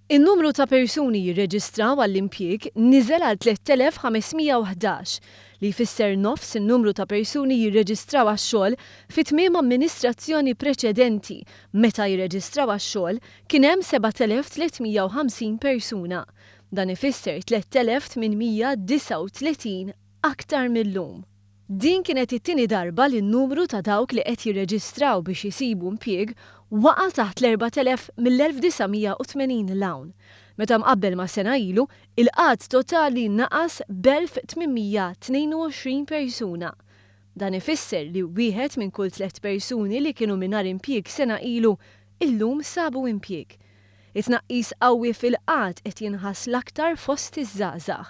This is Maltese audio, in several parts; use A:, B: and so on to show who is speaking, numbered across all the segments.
A: In-numru ta' persuni jirreġistraw għall-impjieg niżel għal 3,511, li jfisser nofs in-numru ta' persuni jirreġistraw għax-xogħol fi tmiem amministrazzjoni preċedenti meta jirreġistraw għax-xogħol kien hemm 7,350 persuna. Dan ifisser 3,839 aktar mil-lum. Din kienet it-tieni darba li n-numru ta' dawk li qed jirreġistraw biex isibu impjieg waqa' taħt l-4,000 mill-1980 'l hawn. Meta mqabbel ma' sena ilu, il-qgħad totali naqas b'1,822 persuna. Dan ifisser li wieħed minn kull tlett persuni li kienu mingħajr impjieg sena ilu, illum sabu impjieg. It-tnaqqis qawwi fil-qgħad qed jinħass l-aktar fost iż-żgħażagħ.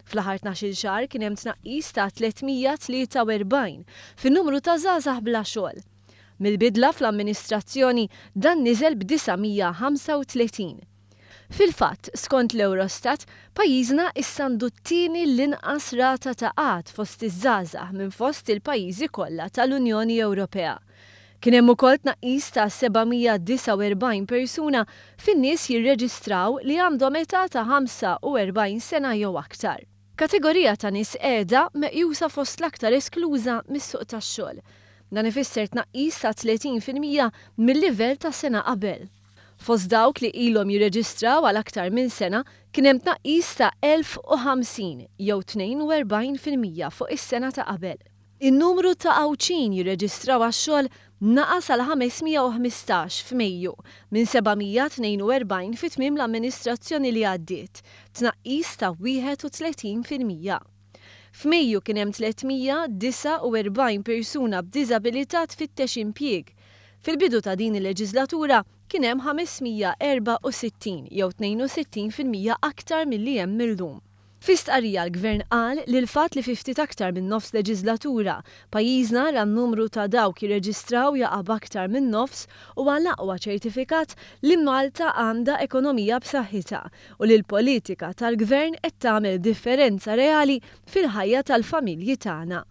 A: Fl-aħħar 12-il xahar kien hemm tnaqqis ta' 343 fin-numru ta' żgħażagħ bla xogħol. Mill-bidla fl-amministrazzjoni dan niżel b'935. Fil-fatt, skont l-Eurostat, pajjiżna issa għandu t-tieni l-inqas rata ta' qgħad fost iż-żgħażagħ minn fost il-pajjiżi kollha tal-Unjoni Ewropea. Kien hemm ukoll tnaqqis ta' 749 persuna fin-nies jirreġistraw li għandhom età ta' 45 sena jew aktar. Kategorija ta' nies qiegħda meqjusa fost l-aktar eskluża mis-suq tax-xogħol. Dan ifisser tnaqqis ta' 30% mil-livell ta' sena qabel. Fost dawk li ilhom jirreġistraw għal aktar minn sena kien hemm tnaqqis ta' 1,050 jew 42% fuq is-sena ta' qabel. In-numru ta' Għawdxin jirreġistraw għax-xogħol naqas għal 515 f'Mejju minn 742 fi tmiem l-amministrazzjoni li għaddiet, tnaqqis ta' 31%. F'Mejju kien hemm 349 persuna b'diżabilità tfittex impjieg. Fil-bidu ta' din il-leġiżlatura kien hemm 564 jew 62% aktar milli hemm illum. Fi stqarrija l-Gvern qal li l-fatt li fi ftit aktar minn nofs leġiżlatura, pajjiżna ra n-numru ta' dawk jirreġistraw jaqa' b'aktar minn nofs huwa l-aqwa ċertifikat li Malta għandha ekonomija b'saħħitha u li l-politika tal-Gvern qed tagħmel differenza reali fil-ħajja tal-familji tagħna.